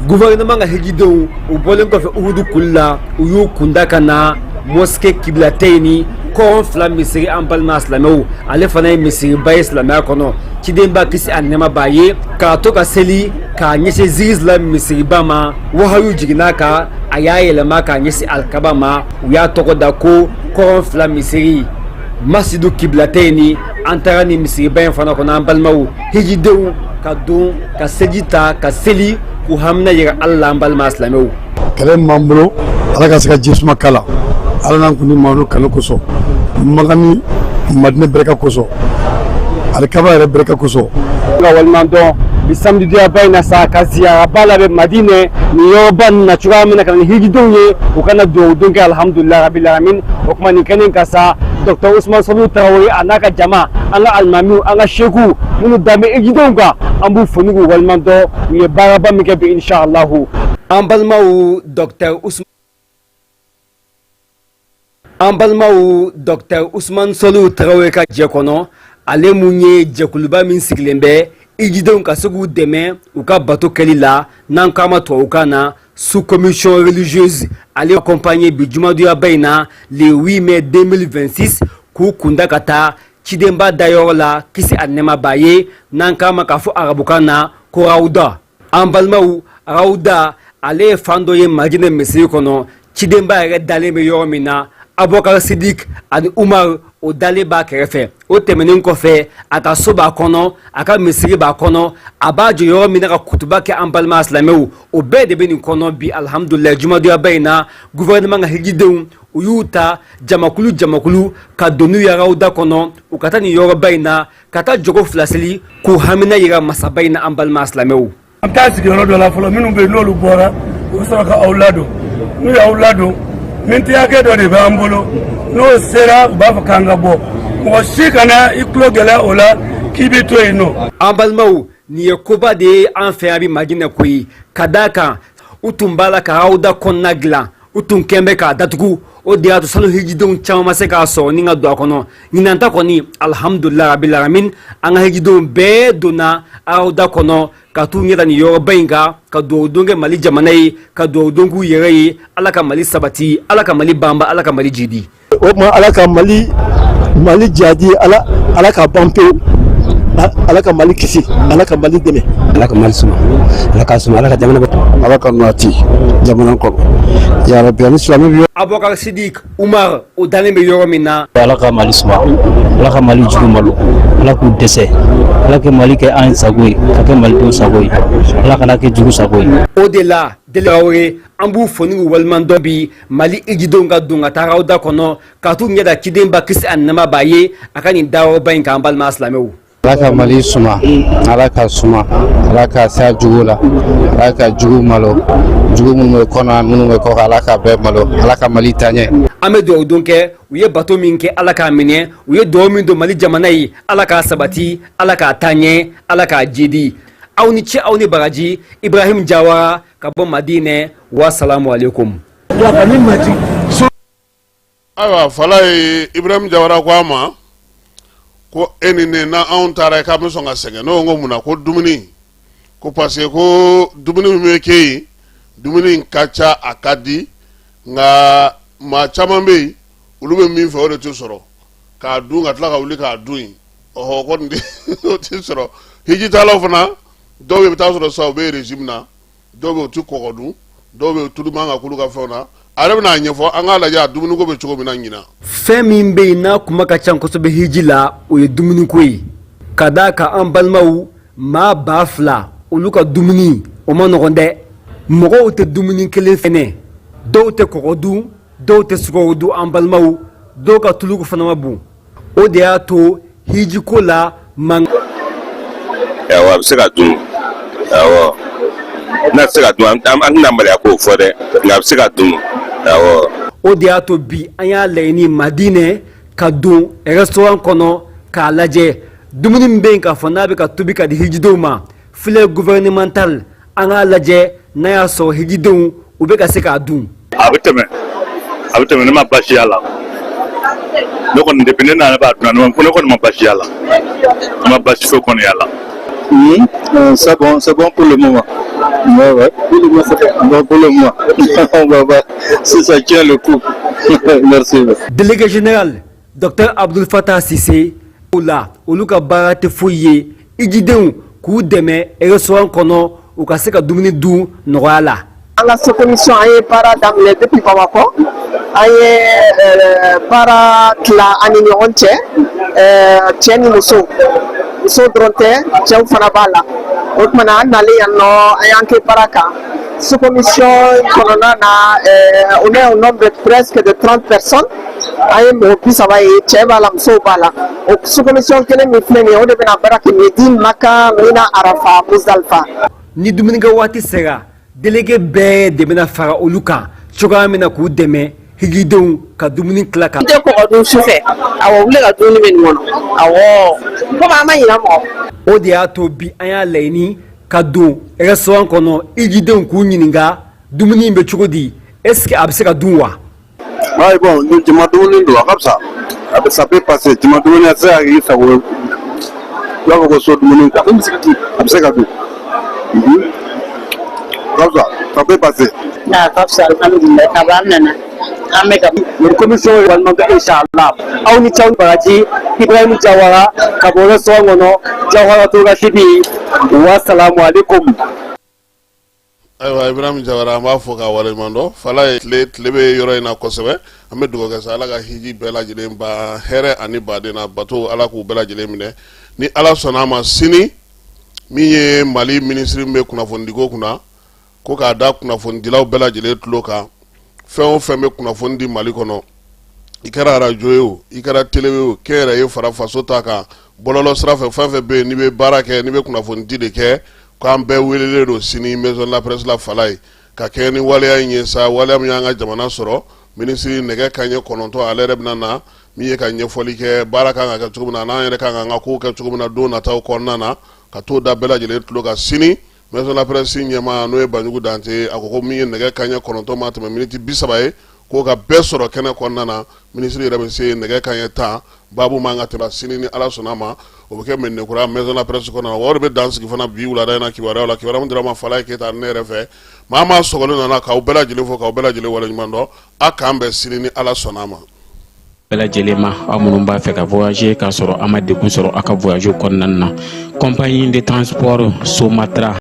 Gouvernement ka hijidenw, u bɔlen kɔfɛ Uhudu kulu la, u y'u kunda ka na mosquée Kiblatɛni, kɔrɔn fila misiri. An balima silamɛw, ale fana ye misiriba ye silamɛya kɔnɔ. Cidenba, kisi a nɛma b'a ye, k'a to ka seli k'a ɲɛsin Jérusalem misiriba ma, wahayu jiginna kan, a y'a yɛlɛma k'a ɲɛsin Alikaba ma. U y'a tɔgɔ da ko kɔrɔn fila misiri, Masidu Kiblatɛni. An taara ni misiriba in fana kɔnɔ, an balimaw, hijidenw ka don ka seji ta ka seli k'u hamina yira Ala la. An balima silamɛw, kɛlɛ min b'an bolo, Ala ka se ka ji suma kala. Ala n'an kun ni Mamadu kanu kosɔn, Makan ni Madinɛ barika kosɔn, Alikaba yɛrɛ barika kosɔn. Ka waleɲuman dɔn bi samedi ba in na sa, ka ziyaraba labɛn Madinɛ nin yɔrɔba nin na cogoya min na, ka na ni hijidenw ye, u kana dugawu don kɛ. Alhamdulilahi rabil alamin. O kuma nin kɛlen ka sa, Docteur Usman Saliu Tarawele a n'a ka jama, an ka alimamiw, an ka seku minnu dan bɛ hijidenw kan, an b'u fo ni k'u waleɲuman dɔn. U ye baaraba min kɛ bi, inshallahu. An balimaw, Docteur Usman, an balimaw, Docteur Usman Saliu Tarawele ka jɛ kɔnɔ, ale mun ye jɛkuluba min sigilen bɛ ijidenw ka se k'u dɛmɛ u ka bato kɛli la, n'an k'a ma tubabukan na sous commission religieuse, ale accompagné bi jumadonyaba in na, le 8 mai 2026, k'u kunda ka taa cidenba dayɔrɔ la, kisi a nɛma b'a ye, n'an k'a ma k'a fɔ arabukan na ko rawuda. An balimaw, rawuda, ale ye fan dɔ ye Madinɛ misiri kɔnɔ, cidenba yɛrɛ dalen bɛ yɔrɔ min na, Abubakar Sidik ani Umar, o dalen b'a kɛrɛfɛ. O tɛmɛnen kɔfɛ, a ka so b'a kɔnɔ, a ka misiri b'a kɔnɔ, a b'a jɔ yɔrɔ min na ka kutuba kɛ. An balima silamɛw, o bɛɛ de bɛ nin kɔnɔ bi. Alihamudulilayi, jumadonyaba in na, gouvernement ka hijidenw, u y'u ta jamakulu jamakulu ka don n'u ye rawuda kɔnɔ, u ka taa nin yɔrɔba in na ka taa jogo fila seli k'u hamina yira masaba in na. An balima silamɛw, An bɛ taa sigiyɔrɔ dɔ la fɔlɔ. Minnu bɛ yen, n'olu bɔra, u bɛ sɔrɔ ka aw ladon. N'u y'aw ladon, miniti hakɛ dɔ de b'an bolo, n'o sera, u b'a fɔ k'an ka bɔ. Mɔgɔ si kana i tulo gɛlɛya o la k'i bɛ to yen nɔ. An balimaw, nin ye koba de ye an fɛ yan bi Madinɛ koyi, ka d'a kan u tun b'a la ka rawuda kɔnɔna dilan, u tun kɛn bɛ k'a datugu. O de y'a to sanu hijidenw caman ma se k'a sɔrɔ ni ka don a kɔnɔ. Ɲinan ta kɔni, alhamdulilayi rabil alamin, an ka hijidenw bɛɛ donna rawuda kɔnɔ ka t'u ɲɛ da nin yɔrɔba in kan, ka dugawu don kɛ Mali jamana ye, ka dugawu don k'u yɛrɛ ye. Ala ka Mali sabati, Ala ka Mali banba, Ala ka Mali jidi. O tuma, Ala ka Mali jadi, Ala ka ban pewu, Ala ka Mali kisi, Ala ka Mali dɛmɛ. Ala ka Mali suma, Ala ka suma, Ala ka jamana. Ala ka nɔti jamana kɔnɔ yarabi, ani silamɛ bi. Abubakar Sidik, Umar, o dalen bɛ yɔrɔ min na. Ala ka Mali suma, Ala ka Mali jugu malo, Ala k'u dɛsɛ, Ala ka Mali kɛ an sago ye, ka kɛ Malidenw sago ye, Ala kana kɛ jugu sago ye. O de la Deli, an b'u fo ni k'u waleɲuman dɔn bi, Mali ijidenw ka don ka taa rawuda kɔnɔ ka t'u ɲɛ da cidenba, kisi a nɛma b'a ye, a ka nin dayɔrɔba in k'an balima silamɛw. Ala ka Mali suma, Ala ka suma, Ala ka sa jugu la, Ala ka jugu malo, jugu minnu bɛ kɔnɔ, minnu bɛ kɔkan, Ala ka bɛɛ malo, Ala ka Mali taaɲɛ. An bɛ dugawu don kɛ u ye. Bato min kɛ, Ala k'a minɛ. U ye dugawu min don Mali jamana ye, Ala k'a sabati, Ala k'a taa ɲɛ, Ala k'a jidi. Aw ni ce, aw ni baraji. Ibrahim Jawara ka bɔ Madinɛ. Wasalamu aleykum. Ayiwa, fala ye Ibrahim Jawara ko a ma ko e ni ne na anw taara k'an bɛ sɔn ka sɛgɛn. N'o ko mun na? Ko dumuni ko, parce que ko dumuni min bɛ kɛ yen, dumuni in ka ca, a ka di, nka maa caman bɛ yen, olu bɛ min fɛ, o de tɛ sɔrɔ k'a dun, ka tila ka wuli k'a dun yen. Ɔhɔ, ko nin o tɛ sɔrɔ. Hijitalaw fana, dɔw bɛ yen, i bɛ taa sɔrɔ sisan u bɛ régime na, dɔw bɛ yen, u tɛ kɔgɔ dun, dɔw bɛ yen, tulu man ka k'olu ka fɛnw na. A yɛrɛ bɛna a ɲɛfɔ, an k'a lajɛ a dumuniko bɛ cogo min na ɲinan. Fɛn min bɛ yen n'a kuma ka ca kosɛbɛ hiji la, o ye dumuniko ye, ka d'a kan an balimaw, maa 2000, olu ka dumuni o ma nɔgɔn dɛ. Mɔgɔw tɛ dumuni kelen fɛnɛ, dɔw tɛ kɔgɔ dun, dɔw tɛ sukaro dun. An balimaw, dɔw ka tuluko fana ma bon. O de y'a to hijiko la man. Awɔ, a bɛ se ka dun. Awɔ, n'a tɛ se ka dun, an tɛna maloya k'o fɔ dɛ, nka a bɛ se ka dun, awɔ. O de y'a to bi an y'a laɲini Madinɛ ka don restaurant kɔnɔ k'a lajɛ dumuni min bɛ yen k'a fɔ n'a bɛ ka tobi ka di hijidenw ma, filet gouvernemental. An k'a lajɛ n'a y'a sɔrɔ hijidenw, u bɛ ka se k'a dun. A bɛ tɛmɛ, a bɛ tɛmɛ. Ne ma baasi y'a la. Ne kɔni, depuis ne nana, ne b'a dun. Ne kɔni ma baasi y'a la, ne ma baasi foyi kɔni y'a la. C'est bon, c'est bon pour le moment. Ouais. Bon, pour le moment. On va voir si ça tient le coup. Merci. Délégué général Dr Abdul Fattah Sise o la, olu ka baara tɛ foyi ye ijidenw k'u dɛmɛ restaurant kɔnɔ, u ka se ka dumuni dun nɔgɔya la. An ka sous-commission, an ye baara daminɛ depuis Bamakɔ. An ye baara tila an ni ɲɔgɔn cɛ, cɛ ni muso, muso dɔrɔn tɛ, cɛw fana b'a la. O tuma na, an nalen yan nɔ, an y'an kɛ baara kan. Sous-commission kɔnɔna na, on est au nombre presque de 30 personnes. An ye mɔgɔ 30 ye, cɛ b'a la, musow b'a la. O sous-commission kelen min filɛ nin ye, o de bɛna baara kɛ Medine, Maka, Mina, Arafa, Muzdalifa. Ni dumunikɛ waati sera, délégué bɛɛ de bɛna fara olu kan cogoya min na k'u dɛmɛ hijidenw ka dumuni tila ka N tɛ kɔgɔ dun su fɛ. Awɔ, wuli ka dumuni bɛ nin kɔnɔ. Awɔ, komi an ma ɲinɛ mɔgɔ. O de y'a to bi an y'a laɲini ka don restaurant kɔnɔ, ijidenw k'u ɲininka dumuni in bɛ cogo di, est ce que a bɛ se ka dun wa? Ouais, bon, ni jama dumuni don, a ka fisa. A bɛ, ça peut passer. Jama dumuni, a tɛ se ka k'i sago ye. I b'a fɔ ko so dumuni quoi. A bɛ se ka dun. A ka fisa, ça peut passer. A ka fisa, alhamdulilayi, ka b'an nana an bɛ ka Nin commission ye balimakɛ, inshallah aw ni caw baraji. Ibrahim Jawara ka bɔ restaurant kɔnɔ, Jawara Toga TV, wa salamu alaikum. Ayiwa, Ibrahim Jawara, an b'a fɔ k'a waleɲuman dɔn. Fala ye tile tile bɛ yɔrɔ in na kosɛbɛ. An bɛ dugawu kɛ sa, Ala ka hiji bɛɛ lajɛlen ban hɛrɛ ani baden na bato, Ala k'u bɛɛ lajɛlen minɛ. Ni Ala sɔnna a ma, sini min ye Mali minisiri min bɛ kunnafonidiko kunna, ko k'a da kunnafonidilaw bɛɛ lajɛlen tulo kan, fɛn o fɛn bɛ kunnafoni di Mali kɔnɔ, i kɛra arajo ye o, i kɛra télé ye o, kɛ yɛrɛ ye fara faso ta kan bɔlɔlɔ sira fɛ, fɛn fɛn bɛ yen n'i bɛ baara kɛ, n'i bɛ kunnafoni di de kɛ, k'an bɛɛ welelen don sini maison de la presse la. Fala ye ka kɛ ni waleya in ye sa, waleya min y'an ka jamana sɔrɔ. Minisiri nɛgɛ kanɲɛ 9, ale yɛrɛ bɛna na min ye ka ɲɛfɔli kɛ baara kan ka kɛ cogo min na, n'an yɛrɛ kan k'an ka kow kɛ cogo min na don nataw kɔnɔna na, ka t'o da bɛɛ lajɛlen tulo kan sini. Maison de la presse ɲɛmaa, n'o ye Banjugu Dante, a ko ko min ye nɛgɛ kanɲɛ 9 ma tɛmɛ miniti 30 ye, k'o ka bɛɛ sɔrɔ kɛnɛ kɔnɔna na. Minisiri yɛrɛ bɛ se nɛgɛ kanɲɛ 10. Baabu man ka tɛmɛ sini, ni Ala sɔnna a ma, o bɛ kɛ Mɛdinakura maison de la presse kɔnɔna na. Wa o de bɛ dan sigi fana bi wulada in na kibaruyaw la, kibaruya min dira ma Falaye Keyita ne yɛrɛ fɛ. Maa maa sɔgɔlen nana, k'aw bɛɛ lajɛlen fo, k'aw bɛɛ lajɛlen waleɲuman dɔn. A k'an bɛn sini ni Ala sɔnna a ma. Bɛɛ lajɛlen ma, aw minnu b'a fɛ ka voyager k'a sɔrɔ a ma degun sɔrɔ aw ka voyage kɔnɔna na, compagnie de transport Somatra.